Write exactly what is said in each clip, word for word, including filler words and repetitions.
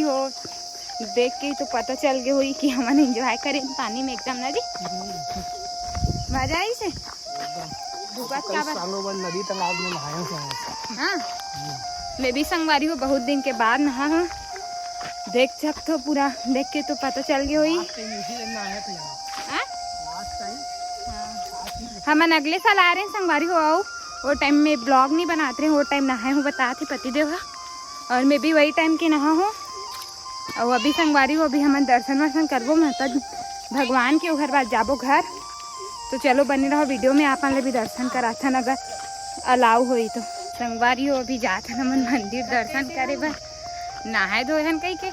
हो, देख के तो पता चल गए होई कि हमन एंजॉय करेन पानी में एकदम, ना जी? मजा आई से। डूबत का बा? सालों बाद नदी तालाब में नहाए हो आज। हाँ, मैं भी संगवारी हो बहुत दिन के बाद नहा हूँ। देख सकत हो पूरा, देख के तो पता चल गए होई। आज कहीं इसी दिन नहाए थे यहाँ। हाँ? आज कहीं। हाँ। हमन अगले साल आ रहे हैं संगवारी हो, आओ। वो टाइम में ब्लॉग नहीं बनाते रहे, वो टाइम नहाए हूँ, बताते पति देव हा। और मैं भी वही टाइम के नहा हूँ। और अभी संगवारी हो, अभी हमन दर्शन वर्शन करबो, मतलब भगवान के ओघर बाद जाबो घर। तो चलो बने रहो वीडियो में, आप मन ले भी दर्शन कराथन अगर अलाउ होई तो। संगवारी हो, अभी जात हन हमन मंदिर दर्शन करे बर, नहाए धोए हन कही के।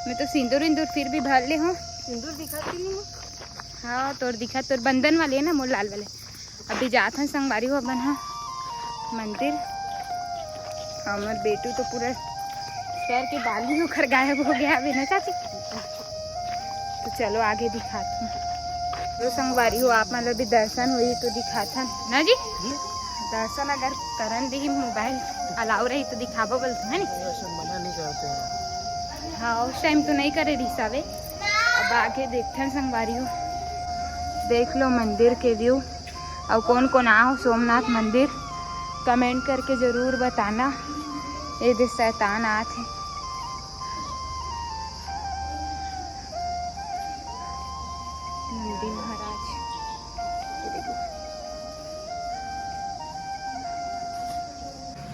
मैं तो सिंदूर इंदूर फिर भी भर ले हूँ। सिंदूर दिखत ही नहीं हो। हाँ, तोर दिखत, तोर बंधन वाले है ना, मोर लाल वाले। अभी जात हन संगवारी हो अपन हा मंदिर। हमर बेटू तो पूरा सर के बाली ओखर गायब हो गया अभी ना चाची। तो चलो आगे दिखात हूँ। तो संगवारी हो, आप मतलब भी दर्शन हुई तो दिखात हन ना जी। जी। दर्शन अगर करन देही, मोबाइल अलाउ रही तो दिखाबो बोलते हैं नी। अरे, वैसे मना नहीं करते हैं। हाँ, उस टाइम तो नहीं करे रही सावे। अब आगे देखथन संगवारी हो, देख लो मंदिर के व्यू। अउ कौन कौन आओ सोमनाथ मंदिर, कमेंट करके जरूर बताना। ये दे शैतान आत है। नंदी महाराज।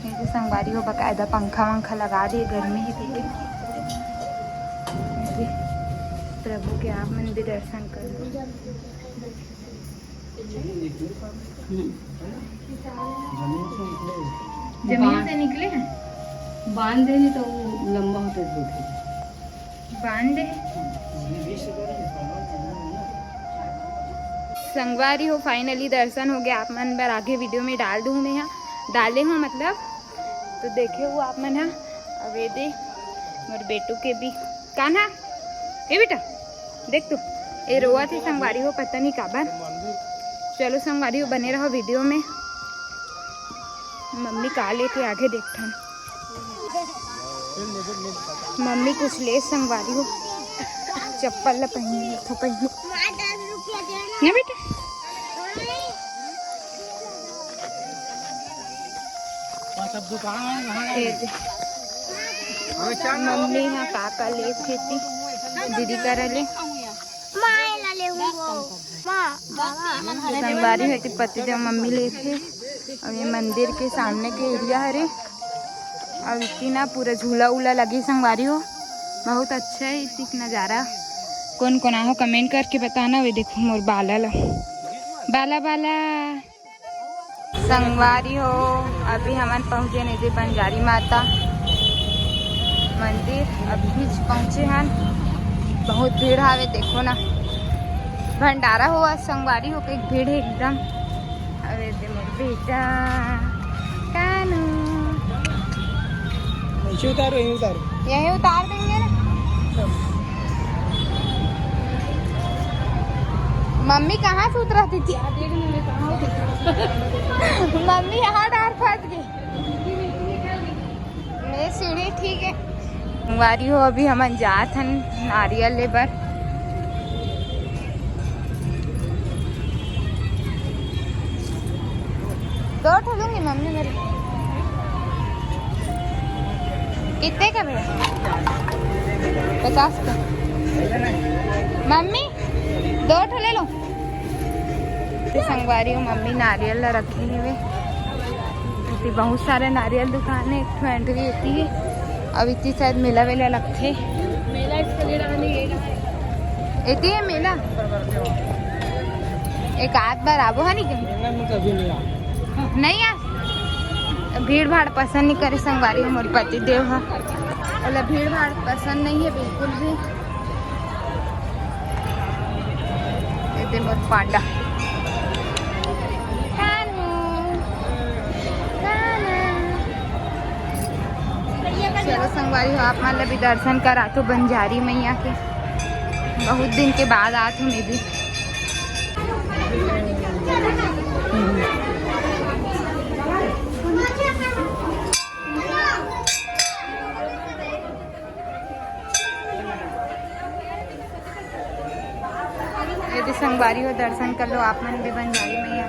ये तो संगवारी हो, बकायदा पंखा वंखा लगा दे, गर्मी है, ठीक है। ये प्रभु के आप मन भी दर्शन कर लो। जमीन से निकले हैं। बांध देनी तो वो लंबा होता है, बांध दे। संगवारी हो, फाइनली दर्शन हो गया। आप मन बर आगे वीडियो में डाल दूँ मैं, यहाँ डाले हूँ मतलब, तो देखे हो आप मन हा। अब ये दे मोर बेटू के भी कान्हा, ए बेटा, देख तू, ये रोवत है संगवारी हो, पता नहीं काबर। चलो संगवारी हो, बने रहो वीडियो में। मम्मी का लेके आगे देखथन। मम्मी कुछ ले संगवारी हो, चप्पल ला पहनी, थो पहनी ना बेटा। ये दे। मम्मी हा का का ले खेती दीदी करा ले। माँ, एला ले हूँ वो। माँ, बाबा। संगवारी हो, एती पति देव मम्मी लेथे। अउ ये मंदिर के सामने के एरिया हरे। अउ इति ना पूरा झूला उला लगे संगवारी हो, बहुत अच्छा है इति के नजारा। कौन कौन आहो कमेंट करके बताना। वे देखो मोर बाला ला, बाला बाला। संगवारी हो, अभी हमन पहुँचे निधि बंजारी माता मंदिर, अभी पहुँचे हन। बहुत भीड़ हावे, देखो ना, भंडारा हुआ संगवारी हो के भीड़ है एकदम। अरे दे मोर बेटा कानू, नीचे उतारो, यहीं उतारो। यहीं उतार देंगे ना। मम्मी कहाँ से उतरती थी? मम्मी यहाँ डार फंस गई। मैं सीढ़ी ठीक है। संगवारी हो, अभी हमन जात हन नारियल ले बर। दो ठो लूंगी मम्मी मेरे। कितने का भैया? पचास का। मम्मी, दो ठो ले लो। तो संगवारी हो, मम्मी नारियल ला रखे हेवे। इति बहुत सारे नारियल दुकान है, एक ठो एंट्री एती है। अब इति शायद मेला वेला लगथे। मेला इसके लिए रहने ये रहा है। एती है मेला। एक आध बार आबो है नहीं कहीं? मेला में कभी नहीं आ। नहीं आ। भीड़ भाड़ पसंद नहीं करे संगवारी हो मोर पति देव हा। ओला भीड़ भाड़ पसंद नहीं है बिल्कुल भी। ये दे मोर पांडा। कानू, कानू। चलो संगवारी हो, आप मन ला भी दर्शन कराथो बंजारी मैया के। बहुत दिन के बाद आत हूँ मैं भी। संगवारी हो, दर्शन कर लो आप मन भी बंजारी मैया।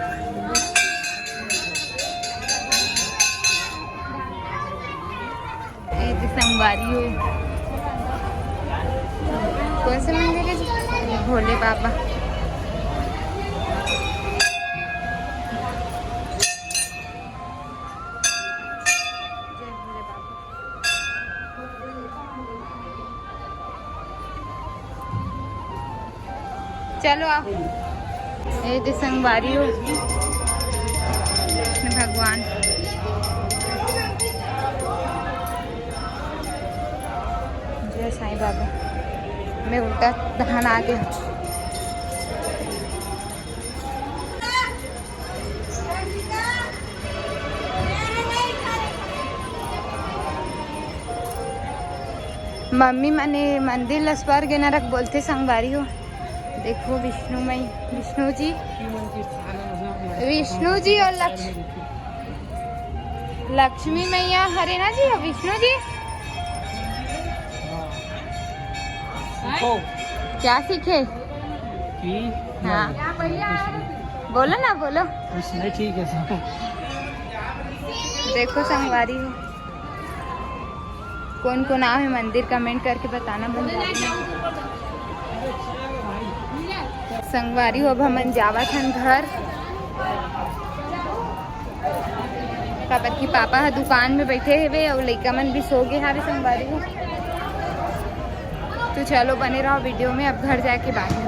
ए दे संगवारी हो, कौन सा मंदिर है? भोले बाबा। जय भोले बाबा। चलो आओ, ए दे संगवारी हो, कृष्ण भगवान। जय साईं बाबा। मैं उल्टा दहान आ गया। मम्मी मने मंदिर ल स्वर्ग नरक बोलथे संगवारी हो। देखो विष्णु मई, विष्णु जी, विष्णु जी और लक्ष्मी, लक्ष्मी मैया हरे ना जी, विष्णु जी। क्या सीखे? हाँ, बोलो ना, बोलो। कुछ नहीं, ठीक है सब। देखो संगवारी हो, कौन कौन आए हे मंदिर, comment करके बताना मन। संगवारी हो, अब हमन जावत हन घर, काबर कि पापा ह दुकान में बैठे हेवे अउ लइका मन भी सो गे हावे संगवारी हो। तो चलो बने रहो video में, अब घर जाके बात है।